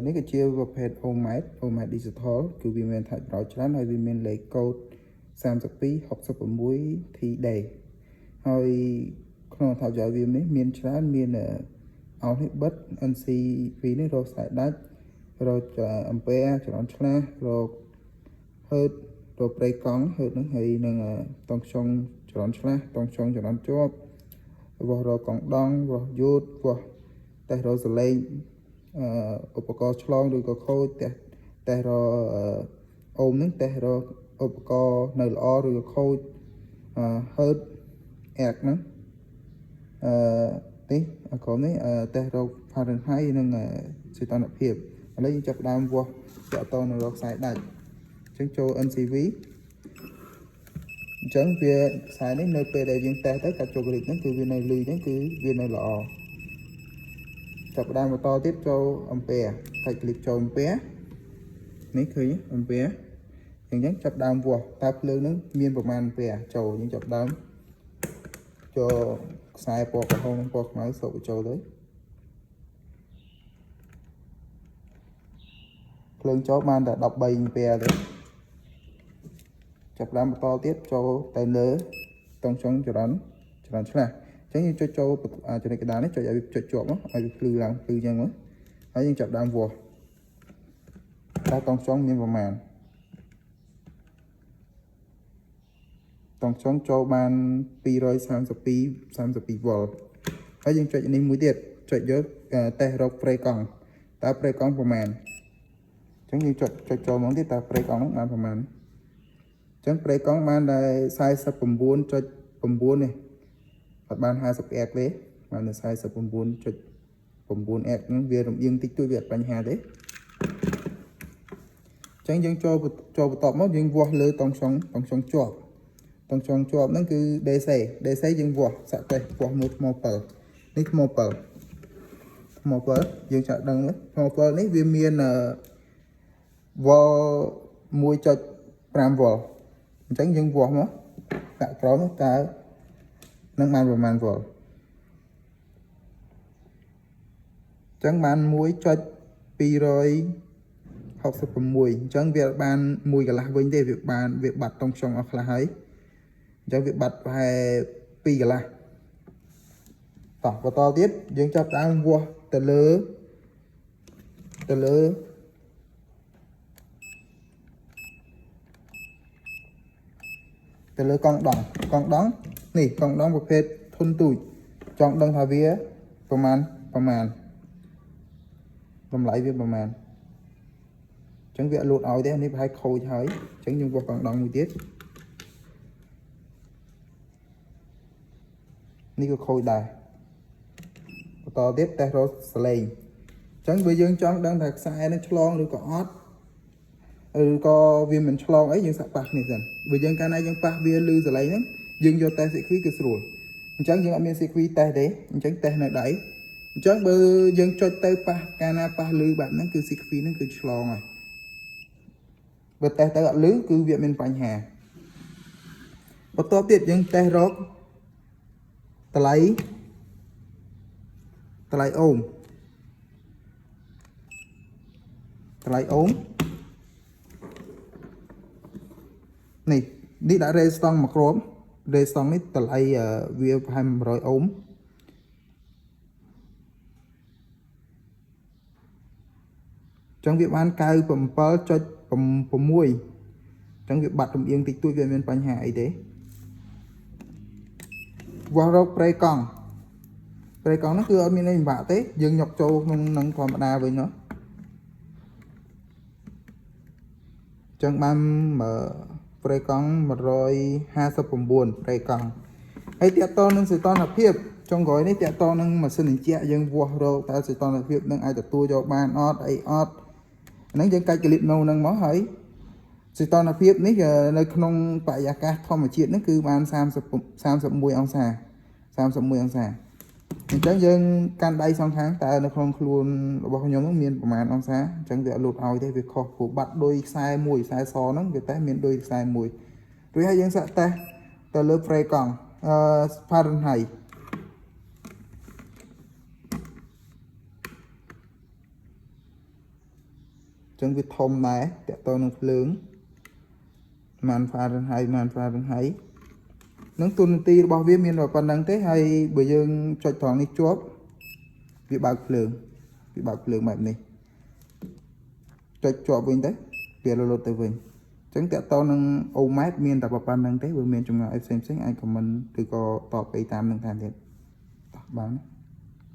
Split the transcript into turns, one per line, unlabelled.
នេះគឺជាប្រភេទ ohmmeter ohmmeter digital គឺវាមានថាច់ប្រោច្រើនហើយវាមានលេខកូដ3266 TD ហើយក្នុងអត្ថប្រយោជន៍វានេះមានច្រើនមានអោសនេះបិទ NCV នេះរកខ្សែដាច់រកអំពែចរន្តឆ្លាស់រកហឺតរកប្រេកង់ហឺតហ្នឹងហើយនឹងតង់ខ្យងចរន្តឆ្លាស់តង់ខ្យងចរន្តជាប់វាស់រកកង់ដង់វាស់យូតវាស់តេស្តរកសលេងឧបករណ៍ឆ្លងឬក៏ខូចតេស្តតេស្តរកអូមហ្នឹងតេស្តរកឧបករណ៍នៅល្អឬក៏ខូចហឺតអែកហ្នឹងអឺនេះអាក្រុមនេះតេស្តរក Fahrenheit និងសីតុណ្ហភាពឥឡូវយើងចាប់ផ្ដើមវាស់ទាក់ទងនឹងរកខ្សែដាច់អញ្ចឹងចូល NCV អញ្ចឹងវាខ្សែនេះនៅពេលដែលយើងតេស្តទៅកាត់ចូលក្លីបហ្នឹងគឺវានៅលឺអញ្ចឹងគឺវានៅល្អចាប់ផ្ដើមបន្តទៀតចូលអំពែកាច់ក្លីបចូលអំពែនេះឃើញអំពែអញ្ចឹងចាប់ដើមវាស់តើភ្លើងហ្នឹងមានប្រមាណអំពែចូលយើងចាប់ដើមចូលខ្សែពណ៌ក្រហមនិងពណ៌ខ្មៅសូកបញ្ចូលទៅភ្លើងចូលបានតែ13អំពែទេចាប់ដើមបន្តទៀតចូលទៅលើតង់ចុងចរន្តចរន្តឆ្លាស់អញ្ចឹងយើងចុចចូលចំណុចកណ្ដាលនេះចុចឲ្យវាចុចជាប់មកឲ្យវាភ្លឺឡើងភ្លឺអញ្ចឹងមកហើយយើងចាប់ដើមវាស់តើតង់ចុងមានប្រមាណតង់ចុងចូលបាន232 32វ៉ុលហើយយើងចុចនេះមួយទៀតចុចយកតេស្តរកប្រេកង់តើប្រេកង់ប្រមាណអញ្ចឹងយើងចុចចុចចូលហ្មងទៀតតើប្រេកង់ហ្នឹងបានប្រមាណចឹងប្រេកង់បានតែ49.9នេះអត់បាន50 x ទេបានតែ49.9 x ហ្នឹងវារំអៀងតិចតួចវាអត់បញ្ហាទេចឹងយើងចូលចូលបន្ទាប់មកយើងវាស់លើតង់ស្យុងតង់ស្យុងជាប់តង់ស្យុងជាប់ហ្នឹងគឺ DC DC យើងវាស់សាក់តេស្តវាស់មើលថ្ម7នេះថ្ម7ថ្ម7យើងចាក់ដឹងថ្ម7នេះវាមានវ៉ុល1.5វ៉ុលអញ្ចឹងយើងវាស់មកដាក់ក្រោមតើនឹងបានប្រមាណវ៉ុលអញ្ចឹងបាន1.266អញ្ចឹងវាបាន1កន្លះវិញទេវាបានវាបាត់តង់ខ្យងអស់ខ្លះហើយអញ្ចឹងវាបាត់ប្រហែល2កន្លះតោះបន្តទៀតយើងចាប់ដើមវាស់ទៅលើទៅលើទៅលើកង់ដង់កង់ដង់នេះកង់ដង់ប្រភេទធុនទូចចង់ដឹងថាវាប្រមាណប្រមាណតម្លៃវាប្រមាណអញ្ចឹងវាអត់លូតឲ្យទេនេះប្រហែលខូចហើយអញ្ចឹងយើងវាស់កង់ដង់មួយទៀតនេះក៏ខូចដែរបន្តទៀតតេស្តរកសលេងអញ្ចឹងបើយើងចង់ដឹងថាខ្សែនឹងឆ្លងឬក៏អត់ឬក៏វាមិនឆ្លងអីយើងសាក់ប៉ះគ្នាសិនបើយើងកាលណាយើងប៉ះវាលឺសលេងហ្នឹងយើងយកតេស្ត circuit គឺស្រួលអញ្ចឹងយើងអត់មាន circuit តេស្តទេអញ្ចឹងតេស្តនៅដៃអញ្ចឹងបើយើងចុចទៅប៉ះកាលណាប៉ះលឺបែបហ្នឹងគឺ circuit ហ្នឹងគឺឆ្លងហើយបើតេស្តទៅអត់លឺគឺវាមានបញ្ហាបន្ទាប់ទៀតយើងតេស្តរកតម្លៃតម្លៃអូមតម្លៃអូមនេះនេះដាក់ resistance មួយគ្រាប់ resistance នេះតម្លៃវាប្រហែល100អូមចឹងវាបាន97.6ចឹងវាបាត់រំអៀងតិចតួចវាមានបញ្ហាអីទេវាស់រកប្រេកង់ប្រេកង់ហ្នឹងគឺអត់មានអីពិបាកទេយើងញុកចូលក្នុងនឹងធម្មតាវិញเนาะចឹងបានប្រេកង់159ប្រេកង់ហើយតាក់តនឹងសីតុណ្ហភាពចុងក្រោយនេះតាក់តនឹងម៉ាស៊ីនត្រជាក់យើងវាស់រកតើសីតុណ្ហភាពនឹងអាចទទួលយកបានអត់អីអត់ហ្នឹងយើងកាច់ក្លីបនៅហ្នឹងមកហើយសីតុណ្ហភាពនេះនៅក្នុងបរិយាកាសធម្មជាតិហ្នឹងគឺបាន30 31អង្សា31អង្សាអញ្ចឹងយើងកាន់ដៃសងខាងតើនៅក្នុងខ្លួនរបស់ខ្ញុំហ្នឹងមានប្រមាណអង្សាអញ្ចឹងវាអត់លូតឲ្យទេវាខុសព្រោះបាត់ដោយខ្សែមួយខ្សែសហ្នឹងវាតេស្តមានដោយខ្សែមួយរួចហើយយើងសាក់តេស្តទៅលើប្រេកង់អឺ Fahrenheit អញ្ចឹងវាធំដែរតកតនឹងភ្លើងម៉ាន Fahrenheit ម៉ាន Fahrenheit នឹងទូនាទីរបស់វាមានតែប៉ុណ្្នឹងទេហើយបើយើងចុចត្រង់នេះជាប់វាបើកភ្លើងវាបើកភ្លើងបែបនេះចុចជាប់វិញទៅវារលត់ទៅវិញអញ្ចឹងតកតនឹង ohmmeter មានតែប៉ុណ្្នឹងទេបើមានចម្ងល់អីផ្សេងផ្សេងៗអាច comment ឬក៏តបអីតាមនឹងតាមទៀតតោះបាន។